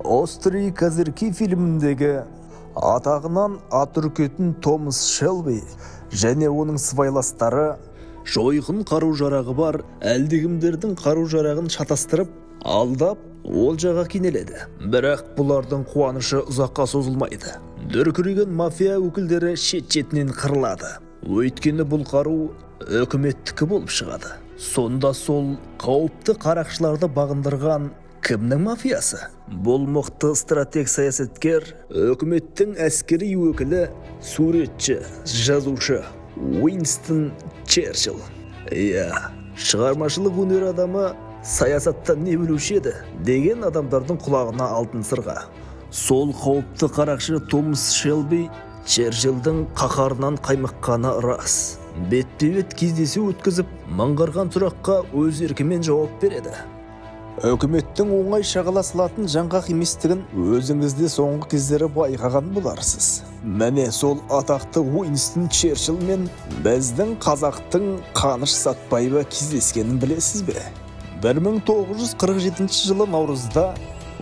«Острые козырьки» фильміндегі атағынан ат үркетін Томас Шелби және оның сыбайластары жойқын қару-жарағы бар әлдекімдердің қару-жарағын шатастырып, алдап, олжаға кенеледі. Бірақ бұлардың қуанышы ұзаққа созылмайды. Дүркіреген мафия өкілдері шет-шетінен қырылады. Өйткені бұл қару үкіметтікі болып шығады. Сонда сол қауіпті қарақшыларды бағындырған кімнің мафиясы? Бұл мықты стратег саясаткер, үкіметтің әскери өкілі, суретші, жазушы Уинстон Черчилль. Иә, шығармашылық өнер адамы саясаттан не білуші еді деген адамдардың құлағына алтын сырға. Сол қауіпті қарақшы Томас Шелби Черчилльдің қаһарынан қаймыққаны рас. Бетпе-бет кездесу өткізіп, мыңғырған сұраққа өз еркімен жауап береді. Үкіметтің оңай шағала салатын жаңғақ еместігін өзіңіз де соңғы кездері байқаған боларсыз. Міне сол атақты Уинстон Черчилль мен біздің қазақтың Қаныш Сәтбаевы кездескенін білесіз бе? 1947 жылы наурызда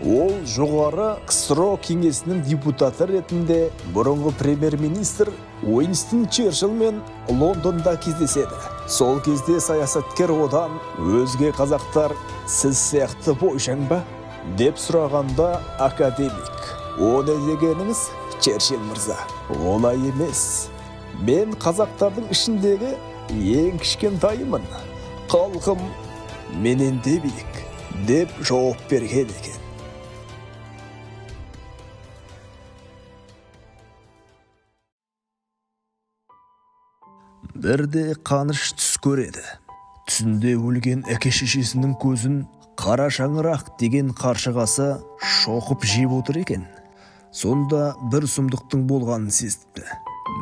ол жоғары КСРО кеңесінің депутаты ретінде бұрынғы премьер-министр Уинстон Черчилль мен Лондонда кездеседі. Сол кезде саясаткер одан өзге қазақтар сіз сияқты бойшаң ба деп сұрағанда академик: "О не дегеніңіз, Черчилль мырза? Олай емес. Мен қазақтардың ішіндегі ең кішкентайымын. Халқым менен де биік" деп жауап берген екен. Бірде Қаныш түс көреді. Түсінде өлген әке-шешесінің көзін қара шаңырақ деген қаршығасы шоқып жеп отыр екен. Сонда бір сұмдықтың болғанын сезіпті.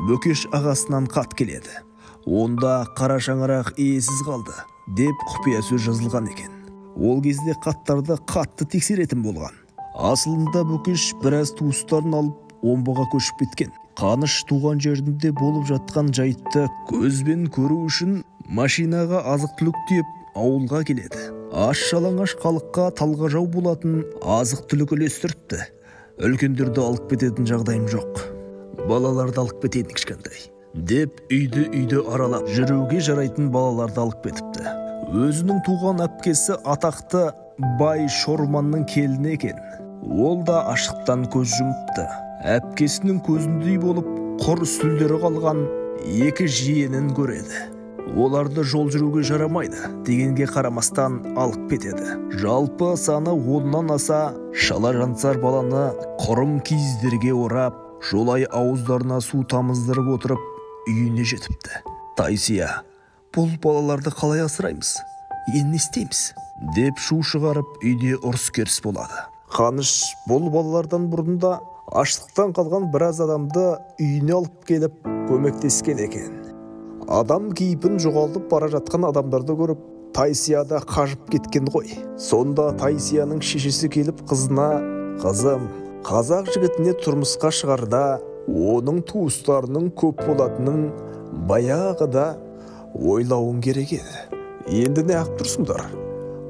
Бөкеш ағасынан хат келеді. Онда қара шаңырақ иесіз қалды деп құпия сөз жазылған екен. Ол кезде хаттарды қатты тексеретін болған. Асылында Бөкеш біраз туыстарын алып Омбыға көшіп кеткен. Қаныш туған жерінде болып жатқан жайтты көзбен көру үшін машинаға азық-түлік тиеп ауылға келеді. Аш жалаңаш халыққа талғажау болатын азық-түлік үлестіріпті. Үлкендерді алып кететін жағдайым жоқ. Балаларды алып кетейін кішкентай деп үйді-үйді аралап жүруге жарайтын балаларды алып кетіпті. Өзінің туған әпкесі атақты бай Шорманның келіні екен. Ол да аштықтан көз жұмыпты. Әпкесінің көзіндей болып құр сүлдері қалған екі жиенін көреді. Оларды жол жүруге жарамайды дегенге қарамастан алып кетеді. Жалпы саны 10-нан аса шала жансар баланы құрым киіздерге орап, жолай ауыздарына су тамыздырып отырып үйіне жетіпті. Тайсия: "Бұл балаларды қалай асыраймыз? Енді не істейміз?" деп шу шығарып үйде ұрыс-керіс болады. Қаныш бұл балалардан бұрын да аштықтан қалған біраз адамды үйіне алып келіп көмектескен екен. Адам кейпін жоғалтып бара жатқан адамдарды көріп, Тайсия да қажып кеткен ғой. Сонда Тайсияның шешесі келіп қызына: "Қызым, қазақ жігітіне тұрмысқа шығарда оның туыстарының көп болатынын баяғыда ойлауың керек еді. Енді не ақ тұрсыңдар?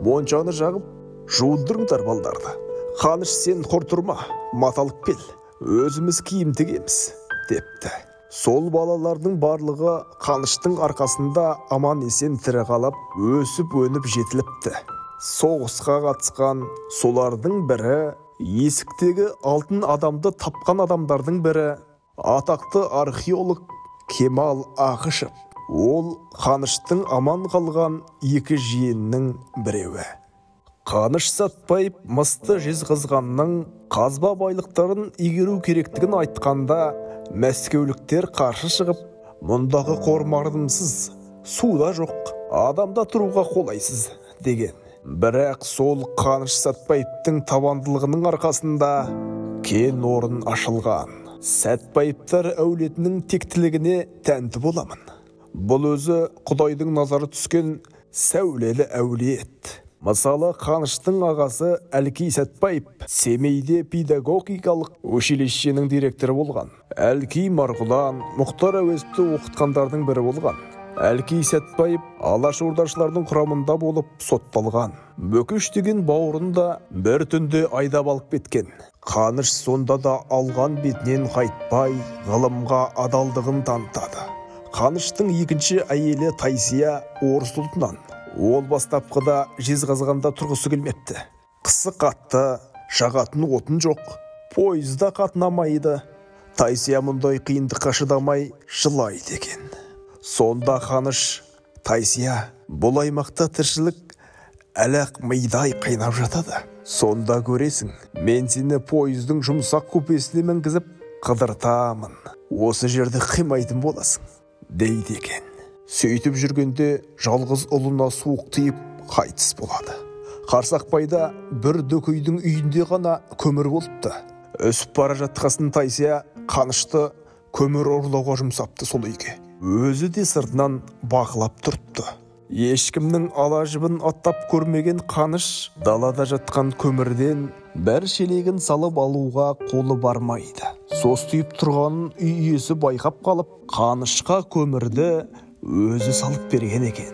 Моншаны жағып, жуындырыңдар балдарды. Қаныш, сен құр тұрма, маталып кел, өзіміз киім тігеміз" депті. Сол балалардың барлығы Қаныштың арқасында аман-есен тірі қалып, өсіп-өніп жетіліпті. Соғысқа қатысқан солардың бірі, есіктегі алтын адамды тапқан адамдардың бірі, атақты археолог Кемал Ақышев. Ол Қаныштың аман қалған екі жиенінің біреуі. Қаныш Сәтбаев мысты Жезқазғанның қазба байлықтарын игеру керектігін айтқанда мәскеуліктер қарсы шығып, мұндағы қор мардымсыз, су да жоқ, адамда тұруға қолайсыз деген. Бірақ сол Қаныш Сәтбаевтың табандылығының арқасында кен орын ашылған. Сәтбаевтар әулетінің тектілігіне тәнті боламын. Бұл өзі Құдайдың назары түскен сәулелі әулет. Мысалы, Қаныштың ағасы Әлкей Сәтбаев Семейде педагогикалық училищенің директоры болған. Әлкей Марғұлан, Мұхтар Әуезовті оқытқандардың бірі болған. Әлкей Сәтбаев алашордашылардың құрамында болып сотталған. Бөкеш деген бауырын да бір түнде айдап алып кеткен. Қаныш сонда да алған бетінен қайтпай, ғылымға адалдығын танытады. Қаныштың екінші әйелі Тайсия орыс ұлтынан. Ол бастапқыда Жезқазғанда тұрғысы келмепті. Қысы қатты, жағатын отын жоқ, пойызда қатынамайды. Тайсия мұндай қиындыққа шыдамай жылайды екен. Сонда Қаныш: «Тайсия, бұл аймақта тіршілік әлі-ақ мидай қайнап жатады. Сонда көресің, мен сені пойыздың жұмсақ купесіне мінгізіп қыдыртамын. Осы жерді қимайтын боласың», дейді екен. Сөйтіп жүргенде жалғыз ұлына суық тиіп қайтыс болады. Қарсақбайда бір дөкейдің үйінде ғана көмір болыпты. Өсіп бара жатқасын Тайсия Қанышты көмір ұрлауға жұмсапты сол үйге. Өзі де сыртынан бақылап тұрыпты. Ешкімнің ала жібін аттап көрмеген Қаныш далада жатқан көмірден бір шелегін салып алуға қолы бармайды. Состиып тұрғанын үй иесі байқап қалып, Қанышқа көмірді өзі салып берген екен.